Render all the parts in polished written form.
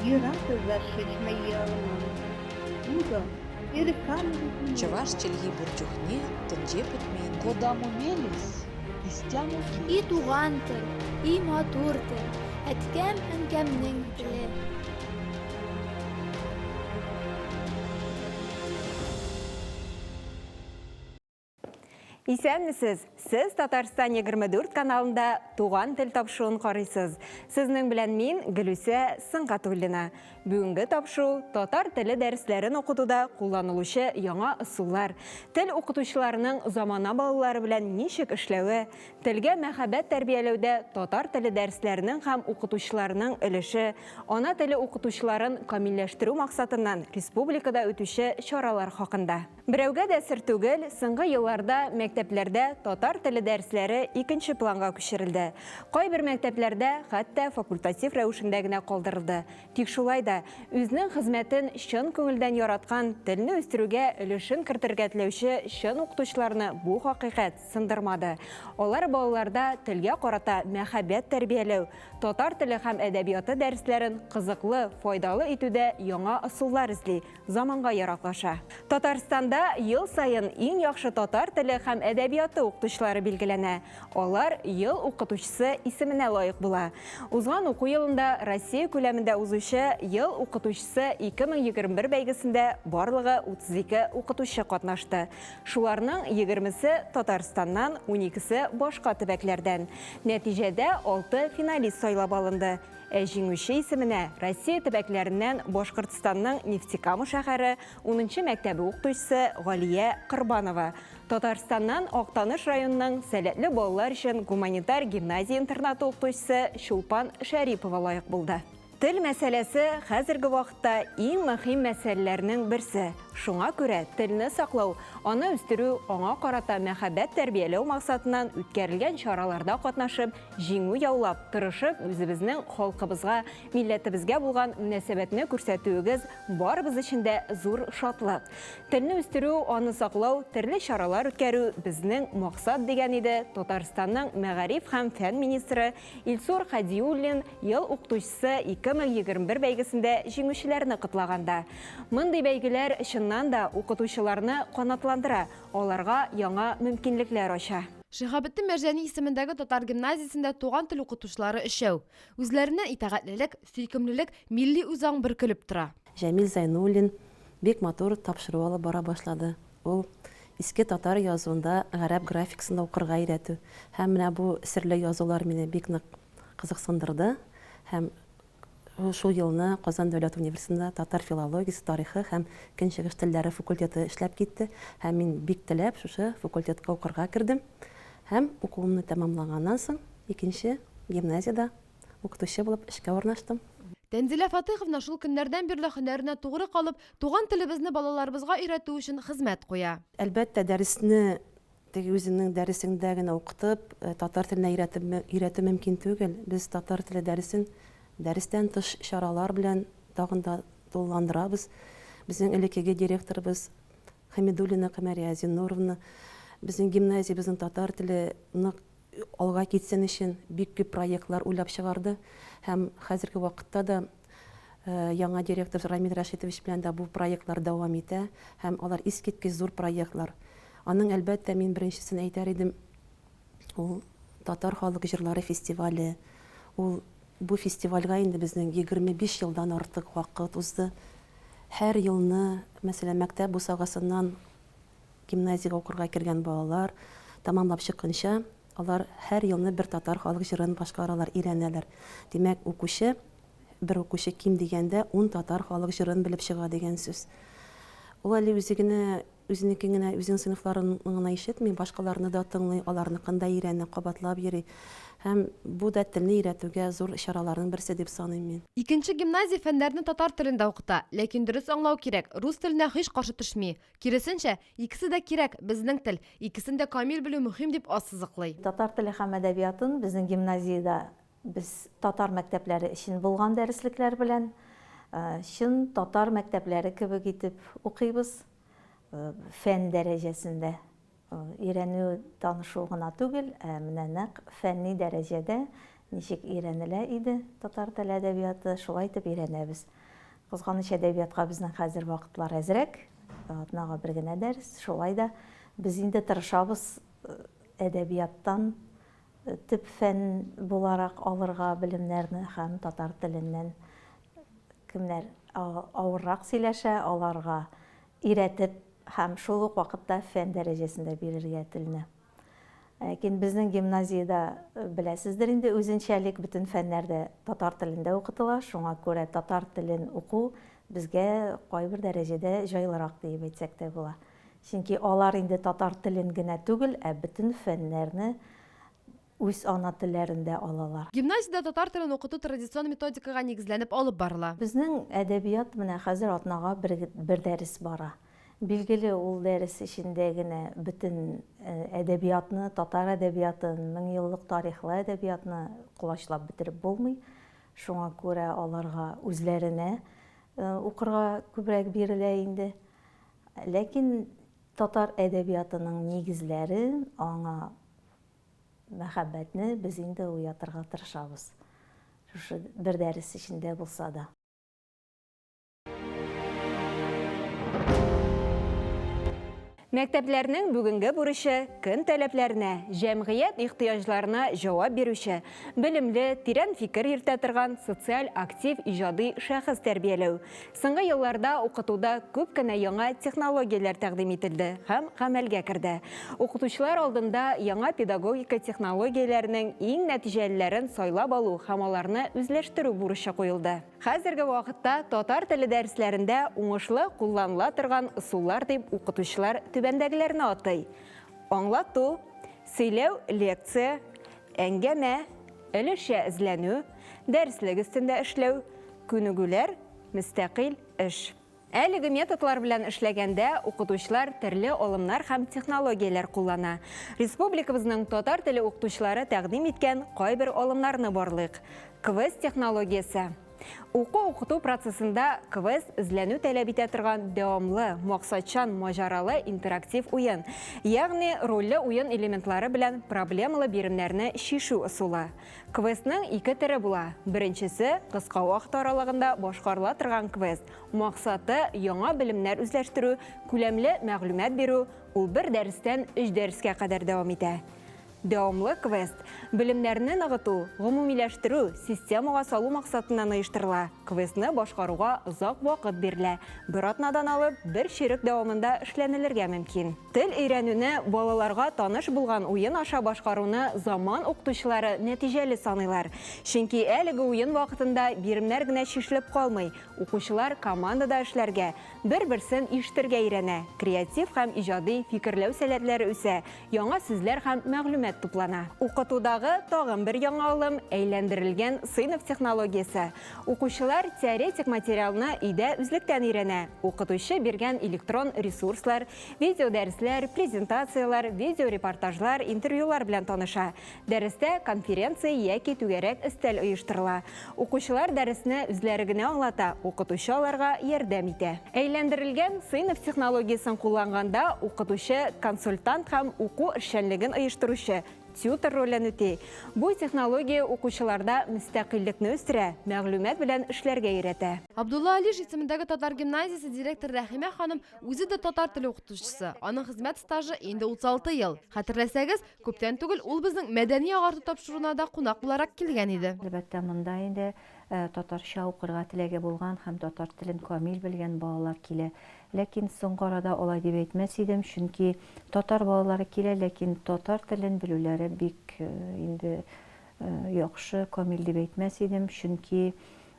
Юратӑр шыҫма ялӑмӑн. Утӑ, Чӑваш чӗлхи пур чухне тӗнче пӗтмен. Кодамо мелесь, истямо И туган тел, и матур тел, әткәм-әнкәмнең теле. Исәнмесез! Сез Татарстан 24 каналында Туган тел тапшыруын карыйсыз. Сезнең белән мин, Гөлүсә Сөнгатуллина. Бүгенге тапшыру татар теле дәресләрен укытуда кулланылучы яңа ысуллар, тел укытучыларының замана балалары белән ничек эшләве, телгә мәхәббәт тәрбияләүдә татар теле дәресләренең һәм укытучыларының өлеше, ана теле укытучыларын камилләштерү максатыннан республикада үтүче чаралар хакында. Берәүгә дә сер түгел, соңгы елларда мәктәпләрдә татар теле дәресләре икенче планга күчерелде. Кайбер мәктәпләрдә хәтта факультатив рәвешендә генә калдырылды. Тик шулай да, үзенең хезмәтен чын күңелдән яраткан, телне үстерүгә өлешен кертергә теләүче чын укытучыларны бу хакыйкать сындырмады. Алар балаларда телгә карата мәхәббәт тәрбияләү, татар теле һәм әдәбияты дәресләрен кызыклы, файдалы итүдә яңа ысуллар эзли, заманга яраклаша. Татарстанда ел саен иң яхшы татар теле һәм әдәбияты укытучылары билгеләнә. Алар Ел укытучысы исеменә лаек була. Узган уку елында Россия күләмендә узучы Ел укытучысы 2021 бәйгесендә барлыгы 32 укытучы катнашты. Шуларның егермесе, Татарстаннан, уникесе башка төбәкләрдән. Нәтиҗәдә алты финалист сайлап алынды. Ә җиңүче исеменә Россия төбәкләреннән Башкортстанның Нефтекама шәһәре унынчы мәктәбе укытучысы Галия Корбанова, Татарстаннан Актаныш районының сәләтле балалар өчен гуманитар гимназия-интернаты укытучысы Чулпан Шәрипова лаек булды. Тел мәсьәләсе хәзерге вакытта иң мөһим мәсьәләләрнең берсе. Шуңа күрә телне саклау, аны үстерү, аңа карата мәхәббәт тәрбияләү максатыннан үткәрелгән чараларда катнашып, Җиңү яулап, тырышып, үзебезнең халкыбызга, милләтебезгә булган мөнәсәбәтне күрсәтүегез барыбыз өчен дә зур шатлык. Телне үстерү, аны саклау, төрле чаралар үткәрү, безнең максат, дигән иде Татарстанның мәгариф һәм фән министры Илсур Һадиуллин Ел укытучысы 2021 бәйгесендә җиңүчеләрне котлаганда. Мондый бәйгеләр, чыннан да, укытучыларны канатландыра, аларга яңа мөмкинлекләр ача. Шиһабетдин Мәрҗани исемендәге татар гимназиясендә туган тел укытучылары өчәү. Үзләреннән итагатьлелек, сөйкемлелек, милли үзаң бөркелеп тора. Җәмил Зәйнуллин бик матур тапшыру алып бара башлады. Ул иске татар язуында гарәп графикасында укырга өйрәтү. Һәм менә бу серле язулар мине бик нык кызыксындырды. Һәм Шул елны Казан дәүләт университетында татар филологиясе, тарихы һәм көнчыгыш телләре факультеты эшләп китте һәм мин бик теләп шушы факультетка укырга кердем һәм укуымны тәмамлаганнан соң икенче гимназиядә укытучы булып эшкә урнаштым. Тәнзилә Фатыйховна шул көннәрдән бирле һөнәренә тугры калып, туган телебезне балаларыбызга өйрәтү өчен хезмәт куя. Әлбәттә, дәресне Теге үзеңнең дәресеңдә генә укытып, татар теленә өйрәтеп өйрәтү мөмкин түгел. Без татар теле дәресен дәрестән тыш чаралар белән тагын да тулыландырабыз. Безнең элеккеге директорыбыз Хәмидуллина Камәрия Зиннуровна безнең гимназиябезнең татар теле нык алга китсен өчен бик күп проектлар уйлап чыгарды. Һәм хәзерге вакытта да Яңа директор Рамил Рәшитович белән дә бу проектлар дәвам итә һәм алар искиткеч зур проектлар. Аның, әлбәттә, мин беренчесен әйтәр идем, ул татар халык җырлары фестивале. Ул бу фестивальгә инде безнең 25 елдан артык вакыт узды. Һәр елны, мәсәлән, мәктәп бусагасыннан гимназиягә укырга кергән балалар тәмамлап чыкканча, алар һәр елны бер татар халык җырын башкаралар, өйрәнәләр. Димәк, укучы Бер укучы ким дигәндә ун татар халык җырын белеп чыга дигән сүз. Ул әле үзе генә, үзенекен генә, үзенең сыйныфларын гына ишетми, башкаларны да тыңлый, аларныкын да өйрәнә, кабатлап йөри. Һәм бу да телне өйрәтүгә зур чараларның берсе дип саныйм мин. Икенче гимназия фәннәрне татар телендә укыта. Ләкин дөрес аңлау кирәк, рус теленә һич каршы төшми. Киресенчә, икесе дә кирәк, безнең тел. Икесен дә камил белү мөһим дип ассызыклый. Татар теле һәм әдәбиятын безнең гимназиядә Без татар мәктәпләре өчен булган дәреслекләр белән чын татар мәктәпләре кебек итеп укыйбыз. Фән дәрәҗәсендә өйрәнү, танышу гына түгел, ә менә нәкъ фәнни дәрәҗәдә Ничек өйрәнелә иде татар теле әдәбияты, шулай итеп өйрәнәбез. Кызганыч, әдәбиятка безнең хәзер вакытлар әзрәк, атнага бер генә дәрес. Шулай да без инде тырышабыз әдәбияттан төп фән буларак алырга белемнәрне һәм татар теленнән кемнәр авыррак сөйләшә, аларга өйрәтеп һәм шул ук вакытта фән дәрәҗәсендә бирергә телне. Ләкин безнең гимназиядә беләсездер инде үзенчәлек, бөтен фәннәр дә татар телендә укытыла, шуңа күрә татар телен уку безгә кайбер дәрәҗәдә җайлырак диеп әйтсәк тә була. Чөнки алар инде татар телен генә түгел, ә бөтен фәннәрне үз ана телләрендә алалар. Гимназиядә татар телен укыту традицион методикага нигезләнеп алып барыла. Безнең әдәбият менә хәзер атнага бер дәрес бара. Билгеле, ул дәрес эчендә генә бөтен әдәбиятны, татар әдәбиятын, меңьеллык тарихлы әдәбиятны колачлап бетереп булмый. Шуңа күрә аларга үзләренә укырга күбрәк бирелә инде. Ләкин татар әдәбиятының нигезләрен, аңа мәхәббәтне без инде уятырга тырышабыз. Шушы бер дәрес эчендә булса да. Мәктәпләрнең бүгенге бурычы көн таләпләренә, җәмгыять ихтыяҗларына җавап бирүче, белемле, тирән фикер йөртә торган социаль актив иҗади шәхес тәрбияләү. Соңгы елларда укытуда күп кенә яңа технологияләр тәкъдим ителде һәм гамәлгә керде. Укытучылар алдында яңа педагогика технологияләренең иң нәтиҗәлеләрен сайлап алу һәм аларны үзләштерү бурычы куелды. Хәзерге вакытта татар теле дәресләрендә уңышлы кулланыла торган ысуллар дип укытучылар түбәндәгеләрне атый. Аңлату, сөйләү, лекция, әңгәмә, өлешчә эзләнү, дәреслек өстендә эшләү, күнегүләр, мөстәкыйль эш. Әлеге методлар белән эшләгәндә укытучылар төрле алымнар һәм технологияләр куллана. Республикабызның татар теле укытучылары тәкъдим иткән кайбер алымнарны барлыйк. Квест технологиясе. Уку-укыту процессында квест эзләнү таләп итә торган дәвамлы, максатчан, маҗаралы интерактив уен, ягъни рольле уен элементлары белән проблемалы биремнәрне чишү ысулы. Квестның ике төре була. Беренчесе кыска вакыт аралыгында башкарыла торган квест. Максаты яңа белемнәр үзләштерү, күләмле мәгълүмат бирү, ул бер дәрестән өч дәрескә кадәр дәвам итә. Дәвамлы квест белемнәрне ныгыту, гомумиләштерү, системага салу максатыннан оештырыла. Квестны башкаруга озак вакыт бирелә. Бер атнадан алып, бер чирек дәвамында эшләнелергә мөмкин. Тел өйрәнүне балаларга таныш булган уен аша башкаруны заман укытучылары нәтиҗәле саныйлар. Чөнки әлеге уен вакытында биремнәр генә чишелеп калмый. Укучылар командада эшләргә, бер-берсен ишетергә өйрәнә, креатив һәм иҗади фикерләү сәләтләре үсә, яңа сүзләр һәм мәгълүмат туплана. Укытудагы тагын бер яңа алым әйләндерелгән сыйныф технологиясе. Укучылар теоретик материалны өйдә үзлектән өйрәнә. Укытучы биргән электрон ресурслар, видеодәресләр, презентацияләр, видеорепортажлар, интервьюлар белән таныша. Дәрестә конференция яки түгәрәк өстәл оештырыла. Укучылар дәресне үзләре генә аңлата, укытучы аларга ярдәм итә. Әйләндерелгән сыйныф технологиясен кулланганда укытучы консультант һәм уку эшчәнлеген оештыручы тьютор ролен үти. Бу технология укучыларда мөстәкыйльлекне үстерә, мәгълүмат белән эшләргә өйрәтә. Абдулла Алиш исемендәге татар гимназиясе директоры Рәхимә ханым үзе дә татар теле укытучысы. Аның хезмәт стажы инде 36 ел. Хәтерләсәгез, күптән түгел ул безнең мәдәни агарту тапшыруына да кунак буларак килгән иде. Әлбәттә, монда инде татарча укырга теләге булган һәм татар телен камил белгән балалар килә. Ләкин соңгы арада алай дип әйтмәс идем, чөнки татар балалары килә, ләкин татар телен белүләре бик инде яхшы, камил дип әйтмәс идем, чөнки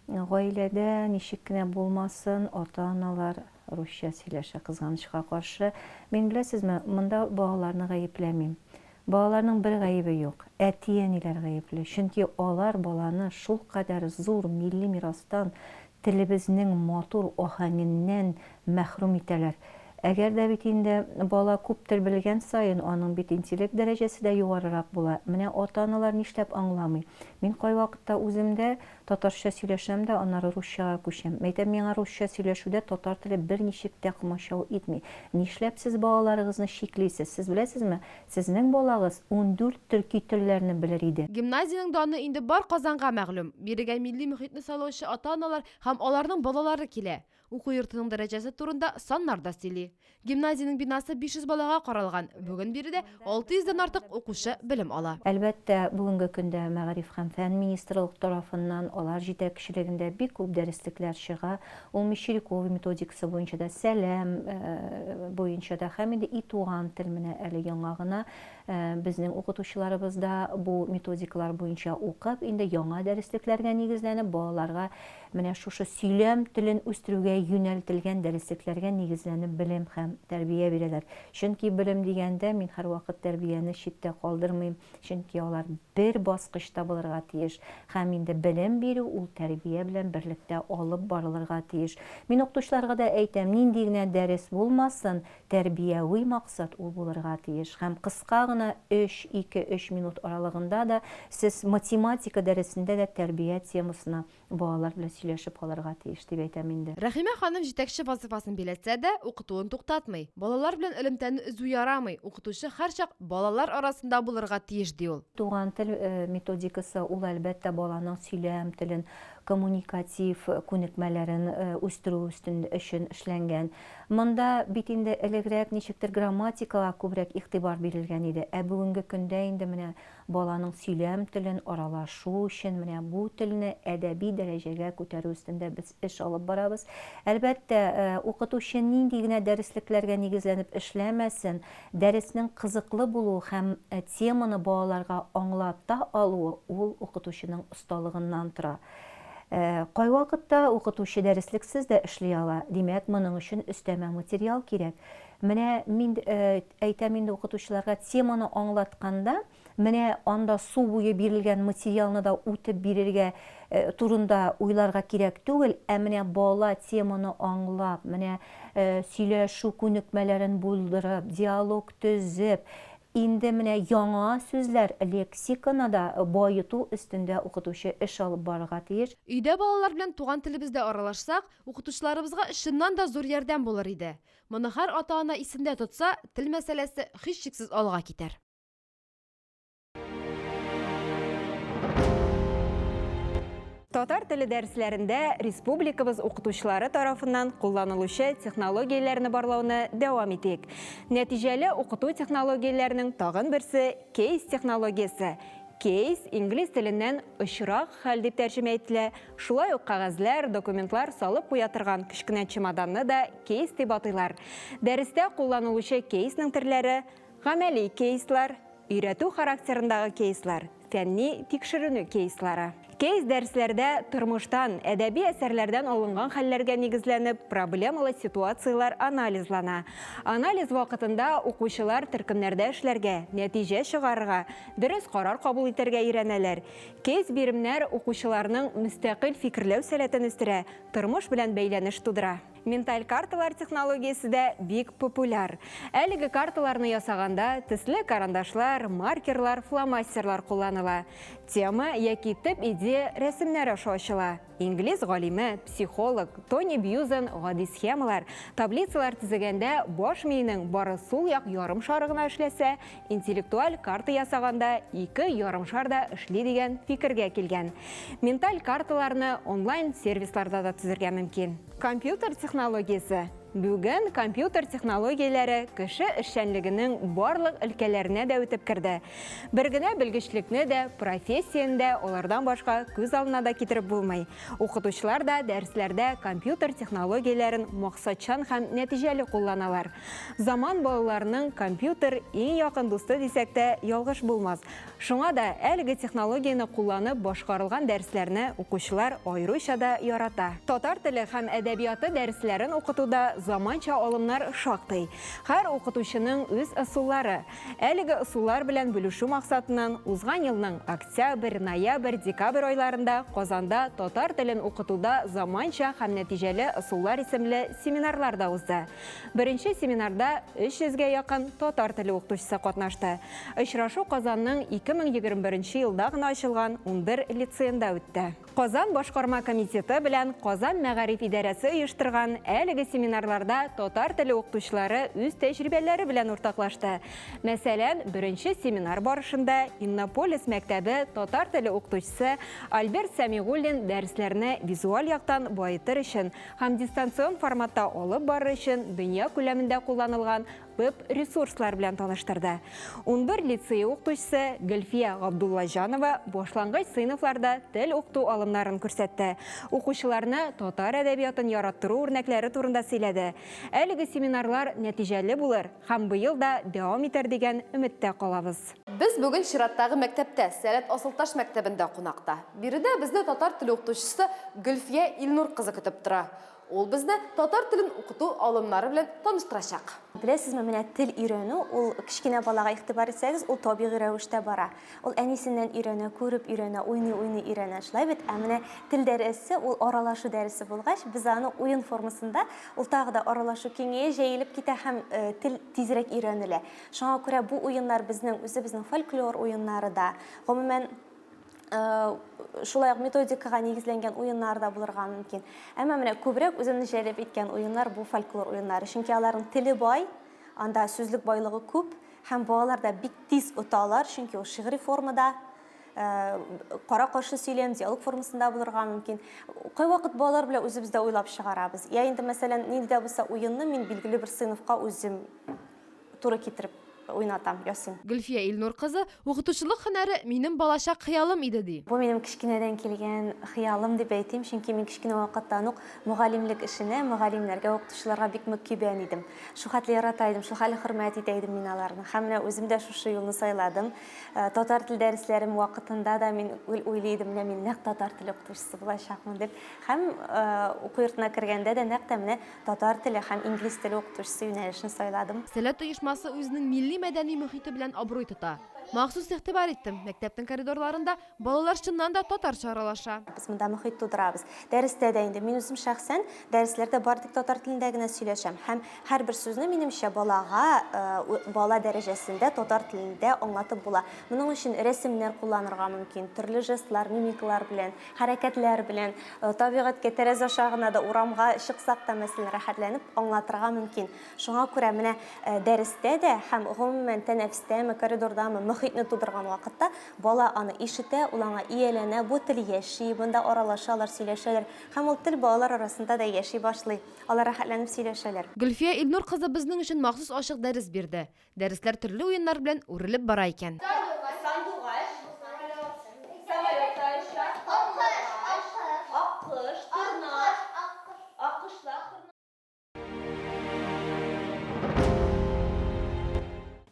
гаиләдә ничек кенә булмасын, ата-аналар русча сөйләшә, кызганычка каршы. Мин беләсезме, монда балаларны гаепләмим. Балаларның бер гаебе юк, әти-әниләр гаепле, чөнки алар баланы шулкадәр зур милли мирастан, телебезнең матур аһәңеннән мәхрүм итәләр. Әгәр дә бит инде бала күп тел белгән саен, аның бит интеллект дәрәҗәсе дә югарырак була. Менә ата-аналар нишләп аңламый? Мин кайвакытта үзем дә татарча сөйләшәм дә, аннары русчага күчәм. Мәйтәм, миңа русча сөйләшүдә татар теле берничек тә комачау итми. Нишләп сез балаларыгызны чиклисез? Сез беләсезме, сезнең балагыз 14 төрки телләрне белер иде. Гимназиянең даны инде бар Казанга мәгълүм. Бирегә милли мохитне сайлаучы ата-аналар һәм аларның балалары килә. Уку йортының дәрәҗәсе турында саннар да сөйли. Гимназиянең бинасы 500 балага каралган. Бүген биредә 600 дән артык укучы белем ала. Әлбәттә, бүгенге көндә Мәгариф һәм фән министрлык тарафыннан, алар җитәкчелегендә бик күп дәреслекләр чыга. Ул Мещерякова методикасы буенча да, Сәлам буенча да һәм инде и Туган тел менә әле яңа гына безнең укытучыларыбыз да бу методикалар буенча укып, инде яңа дәреслекләргә нигезләнеп, балаларга Менә шушы сөйләм телен үстерүгә юнәлтелгән дәреслекләргә нигезләнеп белем һәм тәрбия бирәләр. Чөнки белем дигәндә мин һәрвакыт тәрбияне читтә калдырмыйм, чөнки алар бер баскычта булырга тиеш. Һәм инде белем бирү ул тәрбия белән берлектә алып барылырга тиеш. Мин укытучыларга да әйтәм, нинди генә дәрес булмасын, тәрбияви максат ул булырга тиеш. Һәм кыска гына өч, ике, өч минут аралыгында да сез математика дәресендә дә тәрбия темасына балалар белән сөйләшеп алырга тиеш, дип әйтәм инде. Рәхимә ханым җитәкче вазыйфасын биләтсә дә, укытуын туктатмый. Балалар белән элемтәне өзү ярамый, укытучы һәрчак балалар арасында булырга тиеш, ди ул. Туган тел методикасы ул, әлбәттә, баланың сөйләм телен, коммуникатив күнекмәләрен үстерү өчен эшләнгән. Монда бит инде элегрәк ничектер грамматикага күбрәк игътибар бирелгән иде, ә бүгенге көндә инде менә баланың сөйләм телен, аралашу өчен менә бу телне әдәби дәрәҗәгә күтәрү өстендә без эш алып барабыз. Әлбәттә, укытучы нинди генә дәреслекләргә нигезләнеп эшләмәсен, дәреснең кызыклы булуы һәм теманы балаларга аңлата алуы ул укытучының осталыгыннан тора. Кайвакытта укытучы дәреслексез дә эшли ала, димәк, моның өчен өстәмә материал кирәк. Менә мин әйтәм инде укытучыларга, теманы аңлатканда, менә анда су буе бирелгән материалны да үтеп бирергә турында уйларга кирәк түгел, ә менә бала теманы аңлап, менә сөйләшү күнекмәләрен булдырып, диалог төзеп, Инде менә яңа сүзләр лексиканы да баету өстендә укытучы эш алып барырга тиеш. Өйдә балалар белән туган телебездә аралашсак, укытучыларыбызга чыннан да зур ярдәм булыр иде. Моны һәр ата-ана исендә тотса, тел мәсьәләсе һичшиксез алга китәр. Татар теле дәресләрендә республикабыз укытучылары тарафыннан кулланылучы технологияләрне барлауны дәвам итик. Нәтиҗәле укыту технологияләренең тагын берсе кейс технологиясе. Кейс инглиз теленнән очрак хәл дип тәрҗемә ителә. Шулай ук кәгазьләр, документлар салып куя торган кечкенә чемоданны да кейс дип атыйлар. Дәрестә кулланылучы кейсның төрләре гамәли кейслар, өйрәтү характерындагы кейслар, фәнни тикшеренү кейслары. Кейс дәресләрдә тормыштан, әдәби әсәрләрдән алынган хәлләргә нигезләнеп, проблемалы ситуацияләр анализлана. Анализ вакытында укучылар төркемнәрдә эшләргә, нәтиҗә чыгарырга, дөрес карар кабул итәргә өйрәнәләр. Кейс биремнәр укучыларның мөстәкыйль фикерләү сәләтен үстерә, тормыш белән бәйләнеш тудыра. Менталь карталар технологиясе дә бик популяр. Әлеге карталарны ясаганда төсле карандашлар, маркерлар, фломастерлар кулланыла. Тема яки төп идея рәсемнәр аша ачыла. Инглиз галиме, психолог Тони Бьюзен гади схемалар, таблицалар төзегәндә баш миенең бары сул як ярымшары гына эшләсә, интеллектуаль карта ясаганда ике ярымшар да эшли дигән фикергә килгән. Менталь карталарны онлайн сервисларда да төзергә мөмкин. Компьютер технологиясе. Бүген компьютер технологияләре кеше эшчәнлегенең барлык өлкәләренә дә үтеп керде. Бер генә белгечлекне дә, профессияне дә алардан башка күз алдына да китереп булмый. Укытучылар да дәресләрдә компьютер технологияләрен максатчан һәм нәтиҗәле кулланалар. Заман балаларының компьютер иң якын дусты дисәк тә ялгыш булмас. Шуңа да әлеге технологияне кулланып башкарылган дәресләрне укучылар аеруча да ярата. Татар теле һәм әдәбияты дәресләрен укытуда заманча алымнар шактый. Һәр укытучының үз ысуллары. Әлеге ысуллар белән бүлешү максатыннан узган елның октябрь, ноябрь, декабрь айларында Казанда татар телен укытуда заманча һәм нәтиҗәле ысуллар исемле семинарлар да узды. Беренче семинарда 300 гә якын татар теле укытучысы катнашты. Очрашу Казанның 2021 елда гына ачылган 11 лицеенда үтте. Казан башкарма комитеты белән Казан мәгариф идарәсе оештырган әлеге семинарларда татар теле укытучылары үз тәҗрибәләре белән уртаклашты. Мәсәлән, беренче семинар барышында Иннополис мәктәбе татар теле укытучысы Альберт Сәмигуллин дәресләрне визуаль яктан баетыр өчен һәм дистанцион форматта алып барыр өчен дөнья күләмендә кулланылган веб-ресурслар белән таныштырды. 11 лицей укытучысы Гөлфия Габдуллаҗанова башлангыч сыйныфларда тел укыту алымнарын күрсәтте. Укучыларны татар әдәбиятын яраттыру үрнәкләре турында сөйләде. Әлеге семинарлар нәтиҗәле булыр һәм быел да дәвам итәр дигән өметтә калабыз. Без бүген чираттагы мәктәптә, Сәләт Асылташ мәктәбендә кунакта. Биредә безне татар теле укытучысы Гөлфия Илнур кызы көтеп тора. Ул безне татар телен укыту алымнары белән таныштырачак. Беләсезме, менә тел өйрәнү, ул кечкенә балага игътибар итсәгез, ул табигый рәвештә бара. Ул әнисеннән өйрәнә, күреп өйрәнә, уйный-уйный өйрәнә, шулай бит? Ә менә тел дәресе, ул аралашу дәресе булгач, без аны уен формасында, ул тагы да аралашу киңәя, җәелеп китә һәм тел тизрәк өйрәнелә. Шуңа күрә бу уеннар безнең үзебезнең фольклор уеннары да, гомумән, Шулай ук методикага нигезләнгән уеннар да булырга мөмкин. Әмма менә күбрәк үземне җәлеп иткән уеннар бу фольклор уеннары. Чөнки аларның теле бай, анда сүзлек байлыгы күп һәм балалар да бик тиз оталар, чөнки ул шигъри формада, кара-каршы сөйләм, диалог формасында булырга мөмкин. Кайвакыт балалар белән үзебез дә уйлап чыгарабыз. Я инде, мәсәлән, нинди дә булса уенны мин билгеле бер сыйныфка үзем туры китереп уйнатам, ясыйм. Гөлфия Илнур кызы, укытучылык һөнәре минем балачак хыялым иде, ди. Бу минем кечкенәдән килгән хыялым дип әйтим, чөнки мин кечкенә вакыттан ук мөгаллимлек эшенә, мөгаллимнәргә, укытучыларга бик мөкиббән идем. Шулхәтле ярата идем, шулхәтле хөрмәт итә идем мин аларны. Һәм менә үзем дә шушы юлны сайладым. Татар тел дәресләрем вакытында да мин гел уйлый идем, менә мин нәкъ татар теле укытучысы булачакмын дип. Һәм уку йортына кергәндә дә нәкъ тә менә Татар теле һәм инглиз теле укытучысы юнәлешен сайладым. Сәләт оешмасы үзенең милли-мәдәни мохите белән абруй тота. Махсус игътибар иттем, мәктәпнең коридорларында балалар чыннан да татарча аралаша. Без монда мохит тудырабыз. Дәрестә дә инде мин үзем шәхсән дәресләрдә бары тик татар телендә генә сөйләшәм. Һәм һәрбер сүзне, минемчә, балага бала дәрәҗәсендә татар телендә аңлатып була. Моның өчен рәсемнәр кулланырга мөмкин, төрле жестлар, мимикалар белән. Хәрәкәтләр белән, табигатькә тәрәзә аша гына да урамга чыксак та, мәсәлән, рәхәтләнеп аңлатырга мөмкин. Шуңа күрә менә дәрестә дә һәм, гомумән, тәнәфестәме, коридордамы, мохитне тудырган вакытта бала аны ишетә, ул аңа ияләнә, бу тел яши, монда аралашалар, сөйләшәләр һәм ул тел балалар арасында да яши башлый. Алар рәхәтләнеп сөйләшәләр. Гөлфия Илнур кызы безнең өчен махсус ачык дәрес бирде. Дәресләр төрле уеннар белән үрелеп бара икән. Сандугач, самолет оча, аккош, торна, аккошлар.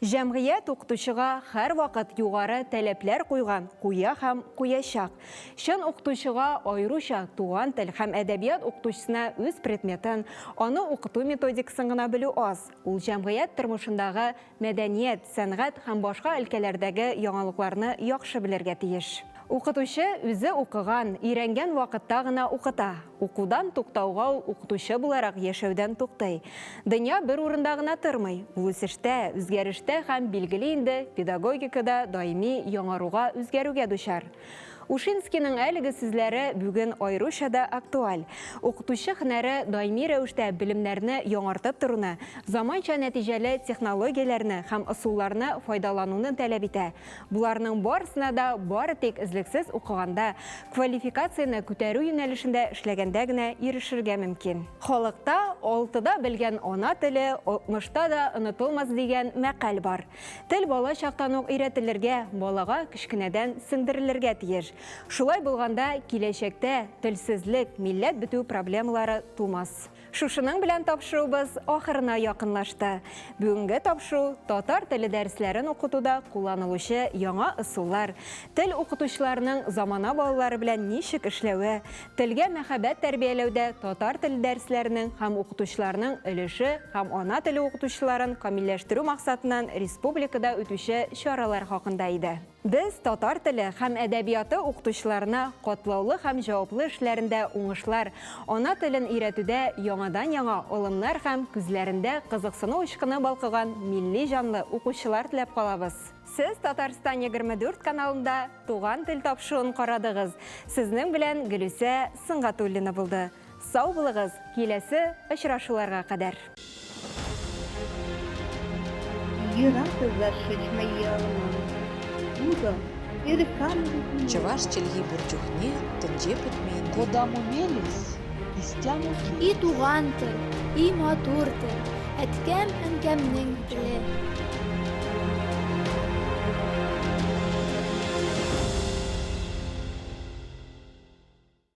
Җәмгыять укытучыга һәрвакыт югары таләпләр куйган, куя һәм куячак. Чын укытучыга, аеруча туган тел һәм әдәбият укытучысына үз предметын, аны укыту методикасын гына белү аз. Ул җәмгыять тормышындагы мәдәният, сәнгать һәм башка өлкәләрдәге яңалыкларны яхшы белергә тиеш. Укытучы үзе укыган, өйрәнгән вакытта гына укыта. Укудан туктауга ул укытучы буларак яшәүдән туктый. Дөнья бер урында гына тормый, ул үсештә, үзгәрештә һәм, билгеле инде, педагогика да даими яңаруга, үзгәрүгә дучар. Ушинскийның әлеге сүзләре бүген аеруча да актуаль. Укытучы һөнәре даими рәвештә белемнәрне яңартып торуны, заманча нәтиҗәле технологияләрне һәм ысулларны файдалануны таләп итә. Боларның барысына да бары тик өзлексез укыганда, квалификацияне күтәрү юнәлешендә эшләгәндә генә ирешергә мөмкин. Халыкта алтыда белгән ана теле алтмышта да онытылмас дигән мәкаль бар. Тел бала чактан ук өйрәтелергә, балага кечкенәдән сеңдерелергә тиеш. Шулай булганда киләчәктә телсезлек, милләт бетү проблемалары тумас. Шушының белән тапшыруыбыз ахырына якынлашты. Бүгенге тапшыру татар теле дәресләрен укытуда кулланылучы яңа ысуллар, тел укытучыларының замана балалары белән ничек эшләве, телгә мәхәббәт тәрбияләүдә татар теле дәресләренең һәм укытучыларның өлеше һәм ана теле укытучыларын камилләштерү максатыннан республикада үтүче чаралар хакында иде. Без татар теле һәм әдәбияты укытучыларына катлаулы һәм җаваплы эшләрендә уңышлар, ана телен өйрәтүдә яңадан-яңа алымнар һәм күзләрендә кызыксыну очкыны балкыган милли җанлы укучылар теләп калабыз. Сез Татарстан 24 каналында Туган тел тапшыруын карадыгыз. Сезнең белән Гөлүсә Сөнгатуллина булды. Сау булыгыз, киләсе очрашуларга кадәр. Чӑваш чӗлхи пур чухне тӗнче пӗтмен. Кодамо мелесь, истямо И туган тел, и матур тел, әткәм-әнкәмнең теле.